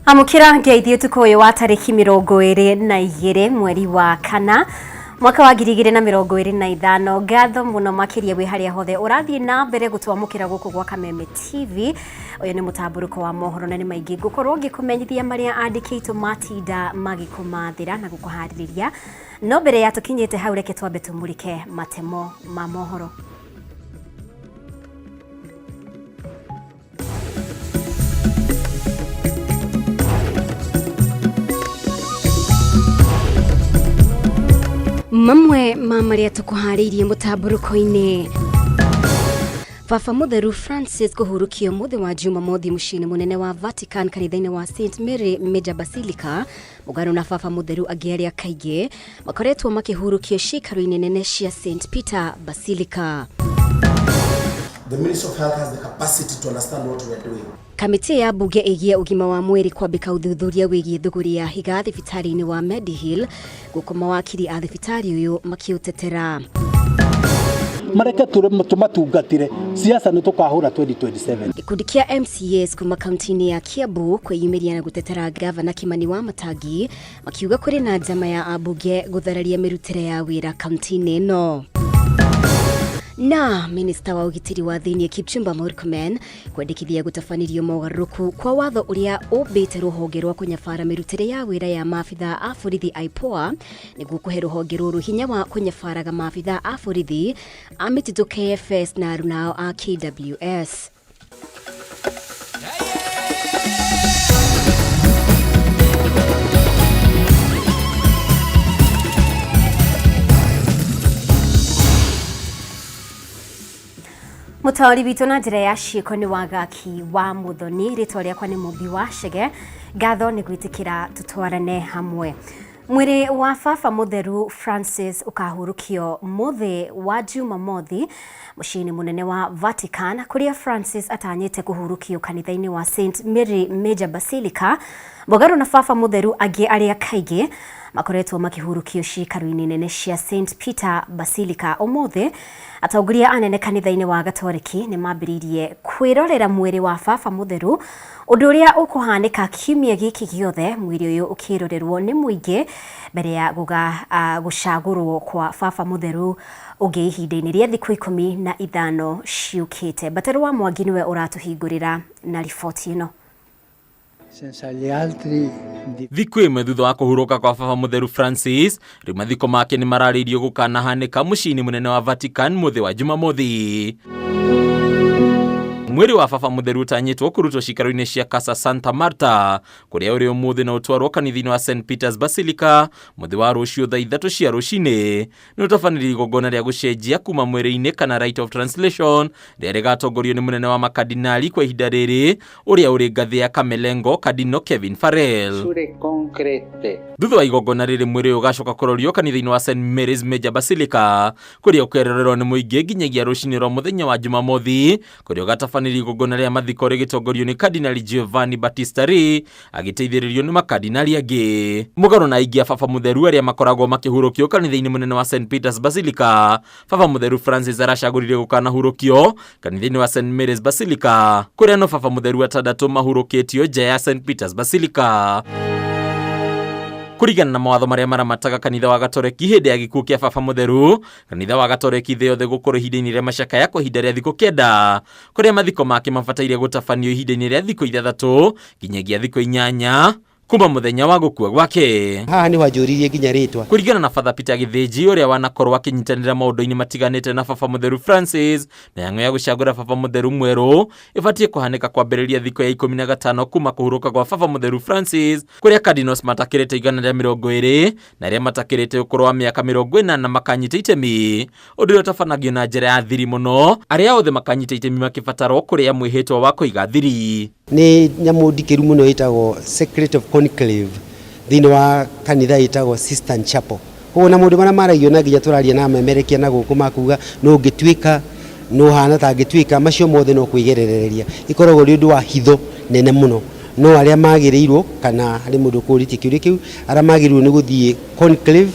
Amũkĩra ngeithi ũtukũ ũyũ wa tarĩki 22 mweri wa kana mwaka wa 2025. Ngatho mũno makĩria wĩ harĩa hothe ũrathiĩ na mbere gũtwamũkĩra gũkũ gwa Kameme TV. Ũyũ nĩ mũtambũrũko wa mohoro na nĩ maingĩ ngũkorwo ngĩkũmenyithia marĩa andĩki aitũ matinda magĩkũmathĩra na gũkũharĩrĩria. No mbere ya tũkinyĩte hau, reke twambe tũmũrĩke matemo ma mohoro. Mamwe ma marĩa tũkũharĩirie mũtambũrũko-inĩ: Baba Mũtheru Francis kũhurũkio mũthĩ wa Jumamothi mũciĩ-inĩ mũnene wa Vatican kanitha-inĩ wa St Mary Major Basilica, mũgano na Baba Mũtheru angĩ arĩa kaingĩ makoretwo makĩhurũkio ciikaro-inĩ nene cia St Peter Basilica. The Ministry of Health has the capacity to understand what we are doing. Kamĩtĩ ya mbunge ĩgiĩ ũgima wa mwĩrĩ kwambĩka ũthuthuria wĩgiĩ thũgũrĩ ya higa thibitarĩ-inĩ wa Mediheal, gũkũ mawakiri a thibitarĩ ũyũ makĩũtetera. Mareke tũmatungatĩre siasa nĩ tũkahũra 2027. Gĩkundi kĩa MCAs kuma kaunti-inĩ ya Kiambu kwĩyumĩria na gũtetera ngavana Kimani wa Matangi, makiuga kũrĩ na njama ya ambunge gũthararia mĩrutĩre ya wĩra kaunti-inĩ ĩno. Na minista wa ũgitĩri wa thĩinĩ Kipchumba Murkomen kwendekithia gũtabanirio mogarũrũku kwa watho ũrĩa ũmbĩte rũhonge rwa kũnyabara mĩrutĩre ya wĩra ya maabitha a borithi IPOA, nĩguo kũhe rũhonge rũrũ hinya wa kũnyabaraga maabitha a borithi a mĩtitũ KFS na arunao a KWS. Mũtaũri witũ na njĩra ya ciĩko nĩ Wagaki wa Mũthoni. Rĩtwa rĩakwa nĩ Mũmbi wa Chege. Ngatho nĩ gwĩtĩkĩra tũtwarane hamwe. Mwĩrĩ wa Baba Mũtheru Francis ũkahurũkio mũthĩ wa Jumamothi mũciĩ-inĩ mũnene wa Vatican, kũrĩa Francis atanyĩte kũhurũkio kanitha-inĩ wa St Mary Major Basilica, mũgarũ na Baba Mũtheru angĩ arĩa kaingĩ makoretwo makĩhurũkio ciikaro-inĩ nene cia St Peter Basilica. Ũmũthĩ atongoria anene kanitha-inĩ wa Gatoreki nĩ mambĩrĩirie kwĩrorera mwĩrĩ wa Baba Mũtheru, ũndũ ũrĩa ũkũhanĩka kiumia gĩkĩ gĩothe, mwĩrĩ ũyũ ũkĩrorerwo nĩ mũingĩ mbere ya gũcagũrwo kwa Baba Mũtheru ũngĩ ihinda-inĩ rĩa thikũ 15 ciũkĩte. Mbaterũ wa Mwangi nĩwe ũratũhingũrĩra na riboti ĩno. Thikũ ĩmwe thutha wa kũhurũka kwa Baba Mũtheru Francis, rĩu mathiko make nĩ mararĩirio gũkanahanĩka mũciĩ-inĩ mũnene wa Vatican mũthĩ wa Jumamothi. Mwĩrĩ wa Baba Mũtheru ũtanyĩtwo kũrutwo ciikaro-inĩ cia Casa Santa Marta kũrĩa ũrĩ ũmũthĩ na ũtwarwo kanitha-inĩ wa St Peter's Basilica mũthĩ wa rũciũ thaa 3 cia rũcinĩ. Nĩ ũtabanĩrio igongona rĩa gũcenjia kuma mwĩrĩ-inĩ kana rite of translation rĩrĩa rĩgatongorio nĩ mũnene wa makadinali kwa ihinda rĩrĩ ũrĩa ũrĩ ngathĩ ya Kamelengo, Cardinal Kevin Farrell. Thutha wa igongona rĩrĩ, mwĩrĩ ũyũ ũgacoka kũrorio kanitha-inĩ wa St Mary's Major Basilica kũrĩa ũkerorerwo nĩ mũingĩ nginyagia rũcinĩ rwa mũthenya wa Jumamothi, kũrĩa ũgatabanĩrio igongona rĩa mathiko rĩgĩtongorio nĩ Cardinal Giovanni Battista Re agĩteithĩrĩrio nĩ makardinali angĩ. Mũgarũ na aingĩ a Baba Mũtheru arĩa makoragwo makĩhurũkio kanitha-inĩ mũnene wa St Peter's Basilica, Baba Mũtheru Francis aracagũrire gũkanahurũkio kanitha-inĩ wa St Mary's Basilica, kũrĩa no Baba Mũtheru atandatũ mahurũkĩtio nja ya St Peter's Basilica. Kũringana na mawatho marĩa maramataga kanitha wa Gatoreki hĩndĩ ya gĩkuũ kĩa Baba Mũtheru, kanitha wa Gatoreki thĩ yothe gũkorwo ihinda-inĩ rĩa macakaya kwa ihinda rĩa thikũ 9, kũrĩa mathiko make mabataire gũtabanio ihinda-inĩ rĩa thikũ 6 nginyagia thikũ 8 kuma mũthenya wa gũkua gwake. Haha nĩho anjũririe nginya rĩtwa. Kũringana na Father Peter Gĩthĩnji ũrĩa wanakorwo akĩnyitanĩra maũndũ-inĩ matiganĩte na Baba Mũtheru Francis, mĩhang'o ya gũcagũra Baba Mũtheru mwerũ ĩbatiĩ kũhanĩka kwambĩrĩria thikũ ya 15 kuma kũhurũka gwa Baba Mũtheru Francis, kũrĩa Cardinals matakĩrĩte 120 na arĩa matakĩrĩte ũkũrũ wa mĩaka 80 makanyita itemi, ũndũ ũrĩa ũtabanagio na njĩra ya thiri mũno, arĩa othe makanyita itemi makĩbatarwo kũrĩa mwĩhĩtwa wa kũiga thiri. Nĩ nyamũ ndikĩru mũno ĩtagwo Secret of Conclave thĩinĩ wa kanitha ĩtagwo Sistine Chapel. Koguo na maũndũ marĩa maragio na nginya tũraria na amemerekia na gũkũ makuga no ũngĩtuĩka no ũhana ta angĩtuĩka, macio mothe no kwĩgerereria. Ĩkoragwo ĩrĩ ũndũ wa hitho nene mũno. No arĩa magĩrĩirwo kana harĩ mũndũ ũkũrĩtie kĩũria kĩu, arĩa magĩrĩirwo nĩ gũthiĩ conclave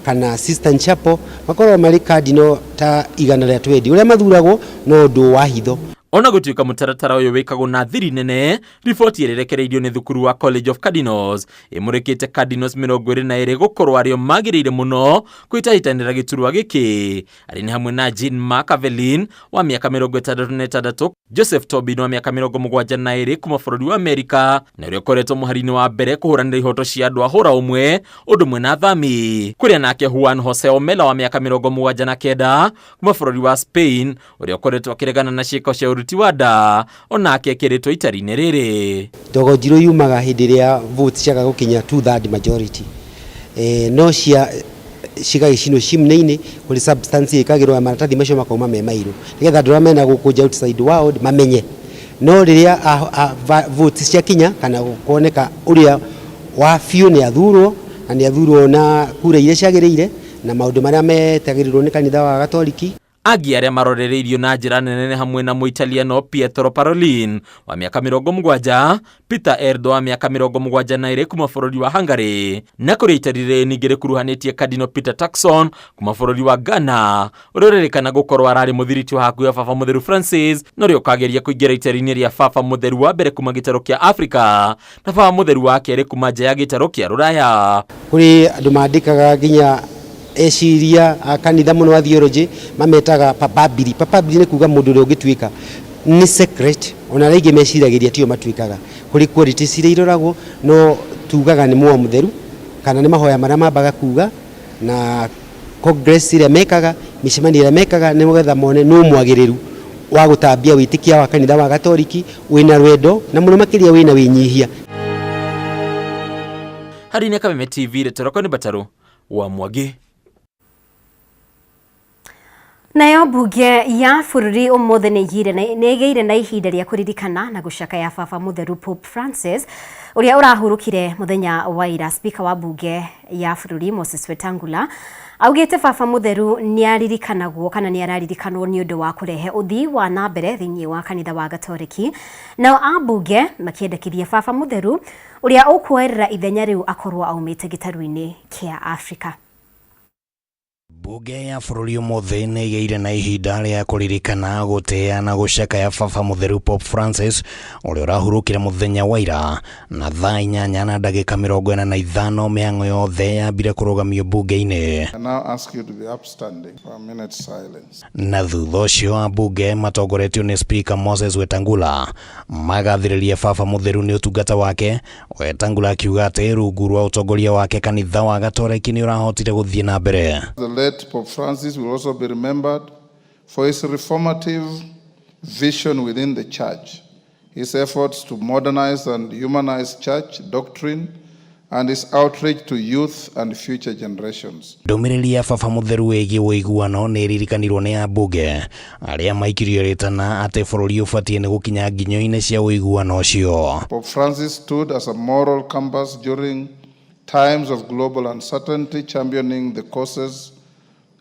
kana Sistine Chapel makoragwo marĩ cardinal ta 120. Ũrĩa mathuragwo no ũndũ wa hitho. Ona gũtuĩka mũtaratara ũyũ wĩkagwo na thiri nene, riboti ĩrĩa ĩrekereirio nĩ thukuru wa College of Cardinals ĩmũrĩkĩte Cardinals 22 gũkorwo arĩo magĩrĩire mũno kwĩtahĩtanĩra gĩturwa gĩkĩ. Arĩ nĩ hamwe na Jean Marc Avelin wa mĩaka 66, Joseph Tobin wa mĩaka 72 kuma bũrũri wa Amerika na ũrĩa ũkoretwo mũhari-inĩ wa mbere kũhũranĩra ihoto cia andũ a hũra ũmwe ũndũ ũmwe na athami, kũrĩa nake Juan Jose Omella wa mĩaka 79 kuma bũrũri wa Spain ũrĩa ũkoretwo akĩregana na ciĩko cia ũruti wa nda onake ekĩrĩtwo itari-inĩ rĩrĩ. Ndogo njirũ yumaga hĩndĩ ĩrĩa votes ciaga gũkinya 2/3 majority, no cia cigagĩcinwo chimney-inĩ kũrĩ substance ĩkagĩrwo ya maratathi macio makauma me mairũ nĩgetha andũ arĩa mena gũkũ nja outside world mamenye. No rĩrĩa votes ciakinya kana kuoneka ũrĩa wa biũ nĩ athurwo na nĩ athurwo na kura iria ciagĩrĩire na maũndũ marĩa metagĩrĩrwo nĩ kanitha wa Gatoriki. Angĩ arĩa marorereirio na njĩra nene nĩ hamwe na Mũitaliano Pietro Parolin wa mĩaka 70, Peter Erdo wa mĩaka 72 kuma bũrũri wa Hungary, na kũrĩ itari rĩrĩ ningĩ rĩkuruhanĩtie Cardinal Peter Turkson kuma bũrũri wa Ghana ũrĩa ũrerĩkana gũkorwo ararĩ mũthiriti wa hakuhĩ wa Baba Mũtheru Francis na ũrĩa ũkageria kũingĩra itari-inĩ rĩa Baba Mũtheru wa mbere kuma gĩtarũ kĩa Afrika na Baba Mũtheru wa kerĩ kuma nja ya gĩtarũ kĩa Rũraya. Kũrĩ andũ mandĩkaga nginya eciria a kanitha mũno wa theology mametaga papabili. Papabili nĩ kuga mũndũ ũrĩa ũngĩtuĩka nĩ secret, ona arĩa aingĩ meciragĩria tio matuĩkaga. Kũrĩ qualities iria iroragwo, no tugaga nĩ muoyo mũtheru kana nĩ mahoya marĩa mambaga kuga na congress ĩrĩa mekaga, mĩcemanio ĩrĩa mekaga, nĩgetha mone nũ mwagĩrĩru wa gũtambia wĩtĩkia wa kanitha wa Gatoriki wĩna rwendo na mũno makĩria wĩna wĩnyihia. Harĩ nĩ Kameme TV, rĩtwa rĩakwa nĩ Batarũ wa Mwangi. Nayo mbunge ya bũrũri ũmũthĩ nĩ ĩgĩire na ihinda rĩa kũririkana na gũcakaya Baba Mũtheru Pope Francis ũrĩa ũrahurũkire mũthenya wa ira. Speaker wa mbunge ya bũrũri Moses Wetangula augĩte Baba Mũtheru nĩ aririkanagwo kana nĩ araririkanwo nĩ ũndũ wa kũrehe ũthii wa na mbere thĩinĩ wa kanitha wa Gatoriki. Nao ambunge makĩendekithia Baba Mũtheru ũrĩa ũkuoerera ithenya rĩu akorwo aumĩte gĩtarũ-inĩ kĩa Afrika. Mbunge ya bũrũri ũmũthĩ nĩ ĩgĩire na ihinda rĩa kũririkana, gũtĩĩa na gũcakaya Baba Mũtheru Pope Francis ũrĩa ũrahurũkire mũthenya wa ira. Na thaa 8:45 mĩhang'o yothe yambire kũrũgamio mbunge-inĩ. I now ask you to be upstanding for a minute's silence. Na thutha ũcio ambunge matongoretio nĩ Speaker Moses Wetangula magathĩrĩria Baba Mũtheru nĩ ũtungata wake. Wetangula akiuga atĩ rungu rwa ũtongoria wake kanitha wa Gatoreki nĩ ũrahotire gũthiĩ na mbere. The late Pope Francis will also be remembered for his reformative vision within the Church, his efforts to modernize and humanize church doctrine, and his outreach to youth and future generations. Ndũmĩrĩri ya Baba Mũtheru wĩgiĩ ũiguano nĩ ĩririkanirwo nĩ ambunge arĩa maikirio rĩtana atĩ bũrũri ũbatiĩ nĩ gũkinya nginyo-inĩ cia ũiguano ũcio. Pope Francis stood as a moral compass during times of global uncertainty, championing the causes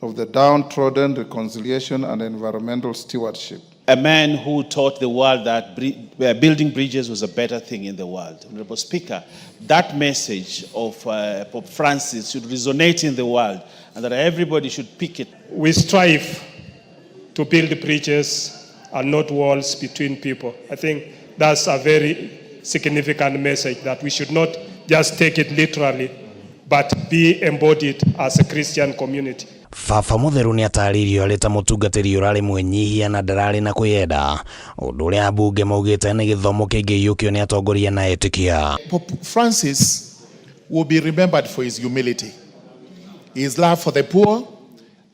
of the downtrodden, reconciliation, and environmental stewardship. A man who taught the world that building bridges was a better thing in the world. Honorable Speaker, that message of Pope Francis should resonate in the world and that everybody should pick it. We strive to build bridges and not walls between people. I think that's a very significant message, that we should not just take it literally, but be embodied as a Christian community. Baba Mũtheru nĩ atarĩirio arĩ ta mũtungatĩri ũrarĩ mwĩnyihia na ndararĩ na kwĩyenda, ũndũ ũrĩa ambunge maugĩte nĩ gĩthomo kĩngĩiyũkio nĩ atongoria na etĩkia. Pope Francis will be remembered for his humility, his love for the poor,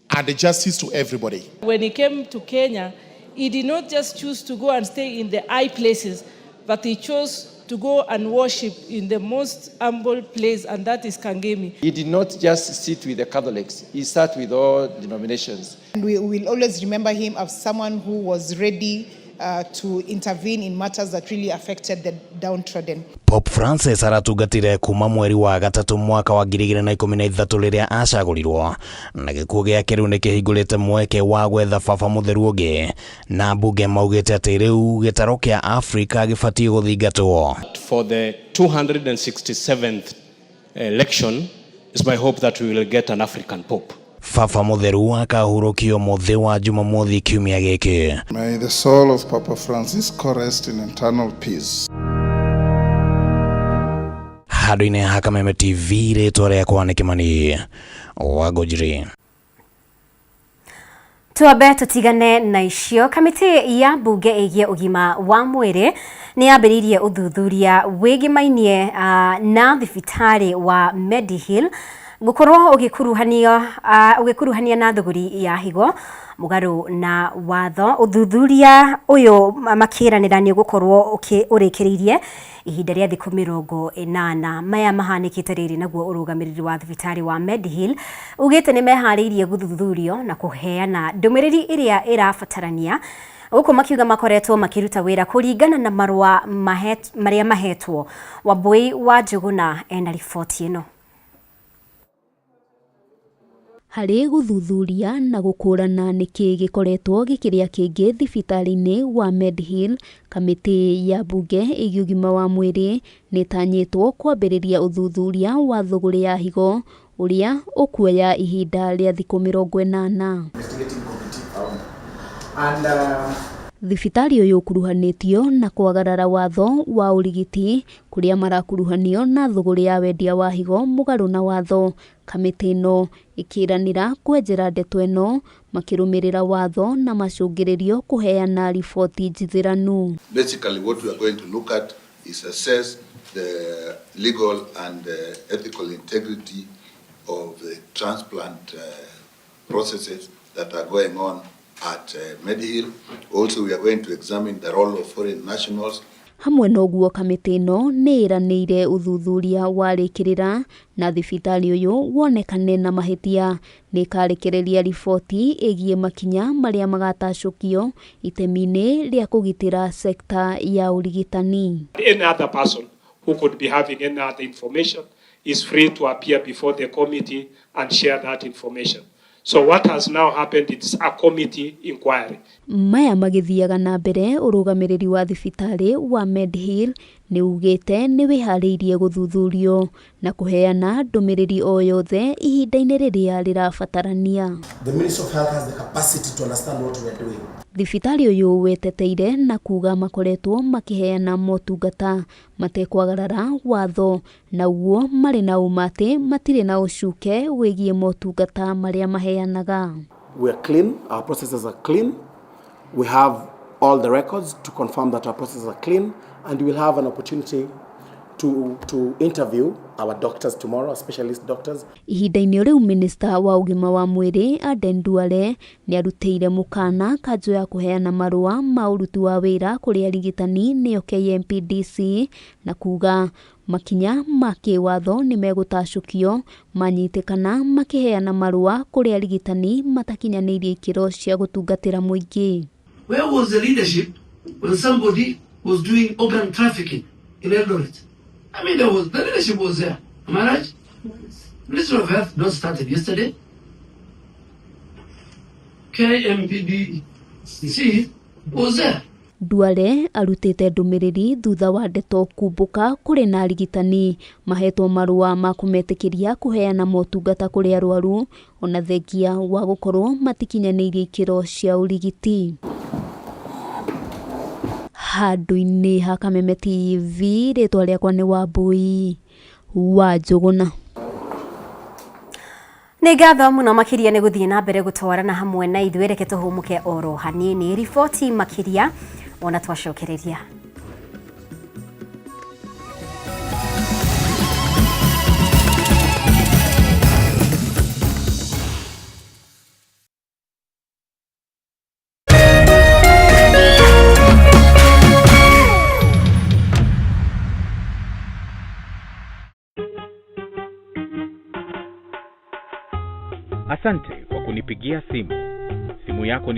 and justice to everybody. When he came to Kenya, he did not just choose to go and stay in the high places, but he chose to go and worship in the most humble place, and that is Kangemi. He did not just sit with the Catholics, he sat with all denominations. And we will always remember him as someone who was ready to intervene in matters that really affected the downtrodden. Pope Francis aratungatire kuma mweri wa gatatũ mwaka wa 2013 rĩrĩa acagũrirwo, na gĩkuũ gĩake rĩu nĩ kĩhingũrĩte mweke wa gwetha Baba Mũtheru ũngĩ, na mbunge maugĩte atĩ rĩu gĩtarũ kĩa Afrika gĩbatiĩ gũthingatwo. For the 267th election, it's my hope that we will get an African Pope. Baba Mutheru akahurũkio mũthĩ wa Jumamothi kiumia gĩkĩ. May the soul of Papa Francisco rest in eternal peace. Handũ-inĩ ha Kameme TV, rĩtwa rĩakwa nĩ Kĩmani wa Ngũnjiri. Twambe tutigane na icio. Kamĩtĩ ya mbunge ĩgiĩ ũgima wa mwĩrĩ nĩ yambĩrĩirie ũthuthuria wĩgĩmainie na thibitarĩ wa Medihill gũkorwo ũgĩkuruhania na thũgũri ya higo mũgarũ na watho. Ũthuthuria ũyũ makĩranĩra nĩ ũgũkorwo ũrĩkĩrĩirie ihinda rĩa thikũ 80. Maya mahanĩkĩte rĩrĩ naguo ũrũgamĩrĩri wa thibitarĩ wa Medihill ugĩte nĩ meharĩirie gũthuthurio na kũheana ndũmĩrĩri ĩrĩa ĩrabatarania, gũkũ makiuga makoretwo makĩruta wĩra kũringana na marũa marĩa mahetwo. Wambui wa Njũgũna ena riboti ĩno. Harĩ gũthuthuria na gũkũrana nĩkĩ gĩkoretwo gĩkĩrĩa kĩngĩ thibitarĩ-inĩ wa Medihill, kamĩtĩ ya mbunge ĩgiĩ ũgima wa mwĩrĩ nĩtanyĩtwo kwambĩrĩria ũthuthuria wa thũgũrĩ ya higo ũrĩa ũkuoya ihinda rĩa thikũ 80. Thibitarĩ ũyũ ũkuruhanĩtio na kwagarara watho wa ũrigiti kũrĩa marakuruhanio na thũgũrĩ ya wendia wa higo mũgarũ na watho. Kamĩtĩ ĩno ĩkĩranĩra kwenjera ndeto ĩno makĩrũmĩrĩra watho na macũngĩrĩrio kũheana riboti njithĩranu. Basically what we are going to look at is assess the legal and ethical integrity of the transplant processes that are going on at Medihill. Also, we are going to examine the role of foreign nationals. Hamwe na ũguo, kamĩtĩ ĩno nĩ ĩranĩire ũthuthuria warĩkĩrĩra na thibitarĩ ũyũ wonekane na mahĩtia nĩ ĩkarekereria riboti ĩgiĩ makinya marĩa magatacũkio itemi-inĩ rĩa kũgitĩra sekta ya ũrigitani. Any other person who could be having any other information is free to appear before the committee and share that information. So what has now happened is a committee inquiry. Maya magĩthiaga na mbere, ũrũgamĩrĩri wa thibitarĩ wa Medihill nĩ ugĩte nĩ wĩharĩirie gũthuthurio na kũheana ndũmĩrĩri o yothe ihinda-inĩ rĩrĩa rĩrabatarania. The Ministry of Health has the capacity to understand what we are doing. Thibitarĩ ũyũ weteteire na kuga makoretwo makĩheana motungata matekwagarara watho na ũguo marĩ na ũma atĩ matirĩ na ũcuke wĩgiĩ motungata marĩa maheanaga. We are clean, our processes are clean. We have all the records to confirm that our processes are clean, and we'll have an opportunity to interview our doctors tomorrow, specialist doctors. Ihinda-inĩ rĩu minista wa ũgima wa mwĩrĩ Aden Duale nĩ arutĩire mũkana kanjũ ya kũheana marũa ma ũruti wa wĩra kũrĩ arigitani nĩyo KMPDC na kuga makinya ma kĩwatho nĩ megũtacũkio manyitĩkana makĩheana marũa kũrĩ arigitani matakinyanĩirie ikĩro cia gũtungatĩra mũingĩ. Where was the leadership when somebody was doing organ trafficking in Eldoret? I mean, the leadership was there. Am I right? Ministry of Health not started yesterday. KMPDC was there. Duale arutĩte ndũmĩrĩri thutha wa ndeto kumbũka kũrĩ na arigitani mahetwo marũa ma kũmetĩkĩria kũheana motungata kũrĩ arwaru ona thengia wa gũkorwo matikinyanĩirie ikĩro cia ũrigiti. Handũ-inĩ ha Kameme TV, rĩtwa rĩakwa nĩ Wambui wa Njũgũna. Nĩ ngatho mũno makĩria nĩ gũthiĩ na mbere gũtwarana hamwe na ithuĩ. Reke tũhũmũke oro hanini, riboti makĩria ona twacokereria. Asante kwa kunipigia simu. Simu yako ni